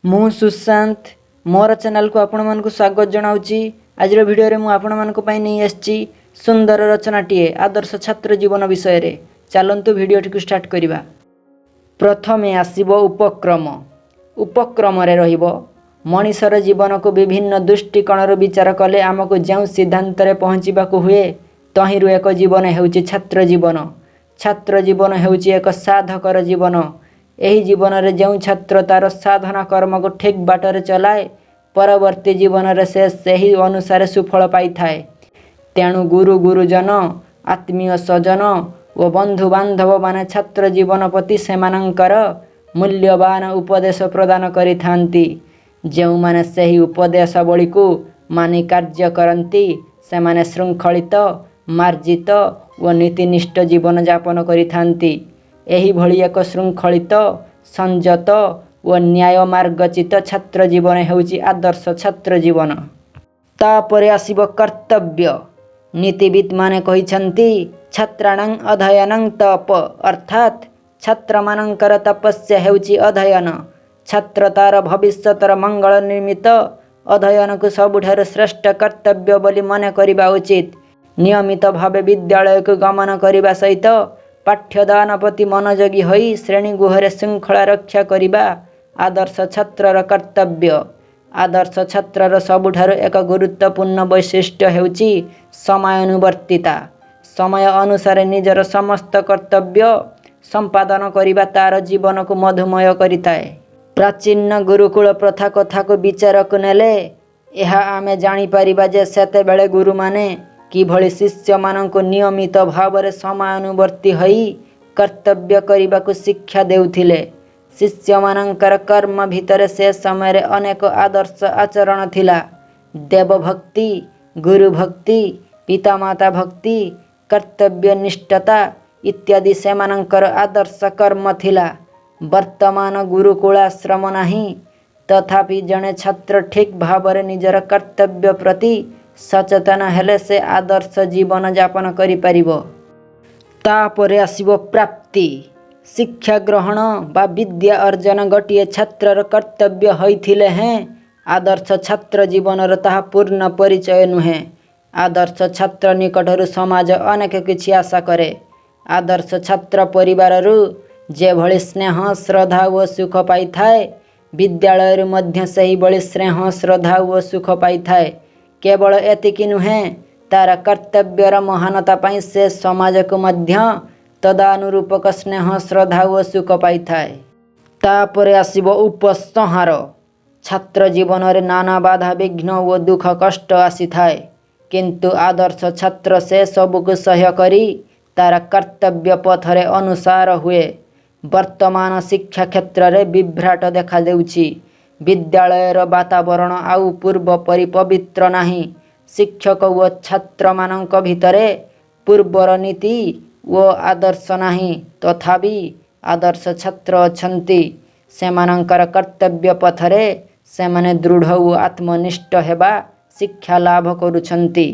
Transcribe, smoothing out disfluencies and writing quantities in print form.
ମୁଁ ସୁଶାନ୍ତ, ମୋର ଚ୍ୟାନେଲକୁ ଆପଣମାନଙ୍କୁ ସ୍ୱାଗତ ଜଣାଉଛି। ଆଜିର ଭିଡ଼ିଓରେ ମୁଁ ଆପଣମାନଙ୍କ ପାଇଁ ନେଇ ଆସିଛି ସୁନ୍ଦର ରଚନାଟିଏ ଆଦର୍ଶ ଛାତ୍ର ଜୀବନ ବିଷୟରେ। ଚାଲନ୍ତୁ, ଭିଡ଼ିଓଟିକୁ ଷ୍ଟାର୍ଟ କରିବା। ପ୍ରଥମେ ଆସିବ ଉପକ୍ରମ। ଉପକ୍ରମରେ ରହିବ, ମଣିଷର ଜୀବନକୁ ବିଭିନ୍ନ ଦୃଷ୍ଟିକୋଣରୁ ବିଚାର କଲେ ଆମକୁ ଯେଉଁ ସିଦ୍ଧାନ୍ତରେ ପହଞ୍ଚିବାକୁ ହୁଏ, ତହିଁରୁ ଏକ ଜୀବନ ହେଉଛି ଛାତ୍ର ଜୀବନ। ଛାତ୍ର ଜୀବନ ହେଉଛି ଏକ ସାଧକର ଜୀବନ। ଏହି ଜୀବନରେ ଯେଉଁ ଛାତ୍ର ତା'ର ସାଧନା କର୍ମକୁ ଠିକ୍ ବାଟରେ ଚଲାଏ, ପରବର୍ତ୍ତୀ ଜୀବନରେ ସେ ସେହି ଅନୁସାରେ ସୁଫଳ ପାଇଥାଏ। ତେଣୁ ଗୁରୁ, ଗୁରୁଜନ, ଆତ୍ମୀୟ ସ୍ୱଜନ ଓ ବନ୍ଧୁବାନ୍ଧବମାନେ ଛାତ୍ର ଜୀବନ ପ୍ରତି ସେମାନଙ୍କର ମୂଲ୍ୟବାନ ଉପଦେଶ ପ୍ରଦାନ କରିଥାନ୍ତି। ଯେଉଁମାନେ ସେହି ଉପଦେଶାବଳୀକୁ ମାନି କାର୍ଯ୍ୟ କରନ୍ତି, ସେମାନେ ଶୃଙ୍ଖଳିତ, ମାର୍ଜିତ ଓ ନୀତିନିଷ୍ଠ ଜୀବନଯାପନ କରିଥାନ୍ତି। ଏହିଭଳି ଏକ ଶୃଙ୍ଖଳିତ, ସଂଯତ ଓ ନ୍ୟାୟ ମାର୍ଗଚିତ ଛାତ୍ର ଜୀବନ ହେଉଛି ଆଦର୍ଶ ଛାତ୍ର ଜୀବନ। ତାପରେ ଆସିବ କର୍ତ୍ତବ୍ୟ। ନୀତିବିତ୍ମାନେ କହିଛନ୍ତି, ଛାତ୍ରାଣାଂ ଅଧ୍ୟୟନଂ ତପ, ଅର୍ଥାତ୍ ଛାତ୍ରମାନଙ୍କର ତପସ୍ୟା ହେଉଛି ଅଧ୍ୟୟନ। ଛାତ୍ର ତା'ର ଭବିଷ୍ୟତର ମଙ୍ଗଳ ନିମିତ୍ତ ଅଧ୍ୟୟନକୁ ସବୁଠାରୁ ଶ୍ରେଷ୍ଠ କର୍ତ୍ତବ୍ୟ ବୋଲି ମନେ କରିବା ଉଚିତ। ନିୟମିତ ଭାବେ ବିଦ୍ୟାଳୟକୁ ଗମନ କରିବା ସହିତ ପାଠ୍ୟଦାନ ପ୍ରତି ମନୋଯୋଗୀ ହୋଇ ଶ୍ରେଣୀଗୃହରେ ଶୃଙ୍ଖଳା ରକ୍ଷା କରିବା ଆଦର୍ଶ ଛାତ୍ରର କର୍ତ୍ତବ୍ୟ। ଆଦର୍ଶ ଛାତ୍ରର ସବୁଠାରୁ ଏକ ଗୁରୁତ୍ୱପୂର୍ଣ୍ଣ ବୈଶିଷ୍ଟ୍ୟ ହେଉଛି ସମୟାନୁବର୍ତ୍ତିତା। ସମୟ ଅନୁସାରେ ନିଜର ସମସ୍ତ କର୍ତ୍ତବ୍ୟ ସମ୍ପାଦନ କରିବା ତା'ର ଜୀବନକୁ ମଧୁମୟ କରିଥାଏ। ପ୍ରାଚୀନ ଗୁରୁକୁଳ ପ୍ରଥା କଥାକୁ ବିଚାରକୁ ନେଲେ ଏହା ଆମେ ଜାଣିପାରିବା ଯେ ସେତେବେଳେ ଗୁରୁମାନେ କିଭଳି ଶିଷ୍ୟମାନଙ୍କୁ ନିୟମିତ ଭାବରେ ସମୟାନୁବର୍ତ୍ତୀ ହୋଇ କର୍ତ୍ତବ୍ୟ କରିବାକୁ ଶିକ୍ଷା ଦେଉଥିଲେ। ଶିଷ୍ୟମାନଙ୍କର କର୍ମ ଭିତରେ ସେ ସମୟରେ ଅନେକ ଆଦର୍ଶ ଆଚରଣ ଥିଲା। ଦେବଭକ୍ତି, ଗୁରୁଭକ୍ତି, ପିତାମାତା ଭକ୍ତି, କର୍ତ୍ତବ୍ୟନିଷ୍ଠତା ଇତ୍ୟାଦି ସେମାନଙ୍କର ଆଦର୍ଶ କର୍ମ ଥିଲା। ବର୍ତ୍ତମାନ ଗୁରୁକୁଳାଶ୍ରମ ନାହିଁ। ତଥାପି ଜଣେ ଛାତ୍ର ଠିକ୍ ଭାବରେ ନିଜର କର୍ତ୍ତବ୍ୟ ପ୍ରତି ସଚେତନ ହେଲେ ସେ ଆଦର୍ଶ ଜୀବନ ଯାପନ କରିପାରିବ। ତାପରେ ଆସିବ ପ୍ରାପ୍ତି। ଶିକ୍ଷା ଗ୍ରହଣ ବା ବିଦ୍ୟା ଅର୍ଜନ ଗୋଟିଏ ଛାତ୍ରର କର୍ତ୍ତବ୍ୟ ହୋଇଥିଲେ ହେଁ ଆଦର୍ଶ ଛାତ୍ର ଜୀବନର ତାହା ପୂର୍ଣ୍ଣ ପରିଚୟ ନୁହେଁ। ଆଦର୍ଶ ଛାତ୍ର ନିକଟରୁ ସମାଜ ଅନେକ କିଛି ଆଶା କରେ। ଆଦର୍ଶ ଛାତ୍ର ପରିବାରରୁ ଯେଭଳି ସ୍ନେହ, ଶ୍ରଦ୍ଧା ଓ ସୁଖ ପାଇଥାଏ, ବିଦ୍ୟାଳୟରୁ ମଧ୍ୟ ସେହିଭଳି ସ୍ନେହ, ଶ୍ରଦ୍ଧା ଓ ସୁଖ ପାଇଥାଏ। କେବଳ ଏତିକି ନୁହେଁ, ତା'ର କର୍ତ୍ତବ୍ୟର ମହାନତା ପାଇଁ ସେ ସମାଜକୁ ମଧ୍ୟ ତଦାନୁରୂପକ ସ୍ନେହ, ଶ୍ରଦ୍ଧା ଓ ସୁଖ ପାଇଥାଏ। ତାପରେ ଆସିବ ଉପସଂହାର। ଛାତ୍ର ଜୀବନରେ ନାନା ବାଧା ବିଘ୍ନ ଓ ଦୁଃଖ କଷ୍ଟ ଆସିଥାଏ। କିନ୍ତୁ ଆଦର୍ଶ ଛାତ୍ର ସେ ସବୁକୁ ସହ୍ୟ କରି ତା'ର କର୍ତ୍ତବ୍ୟ ପଥରେ ଅନୁସାର ହୁଏ। ବର୍ତ୍ତମାନ ଶିକ୍ଷା କ୍ଷେତ୍ରରେ ବିଭ୍ରାଟ ଦେଖାଦେଉଛି। ବିଦ୍ୟାଳୟର ବାତାବରଣ ଆଉ ପୂର୍ବ ପରି ପବିତ୍ର ନାହିଁ। ଶିକ୍ଷକ ଓ ଛାତ୍ରମାନଙ୍କ ଭିତରେ ପୂର୍ବର ନୀତି ଓ ଆଦର୍ଶ ନାହିଁ। ତଥାପି ଆଦର୍ଶ ଛାତ୍ର ଅଛନ୍ତି। ସେମାନଙ୍କର କର୍ତ୍ତବ୍ୟ ପଥରେ ସେମାନେ ଦୃଢ଼ ଓ ଆତ୍ମନିଷ୍ଠ ହେବା ଶିକ୍ଷା ଲାଭ କରୁଛନ୍ତି।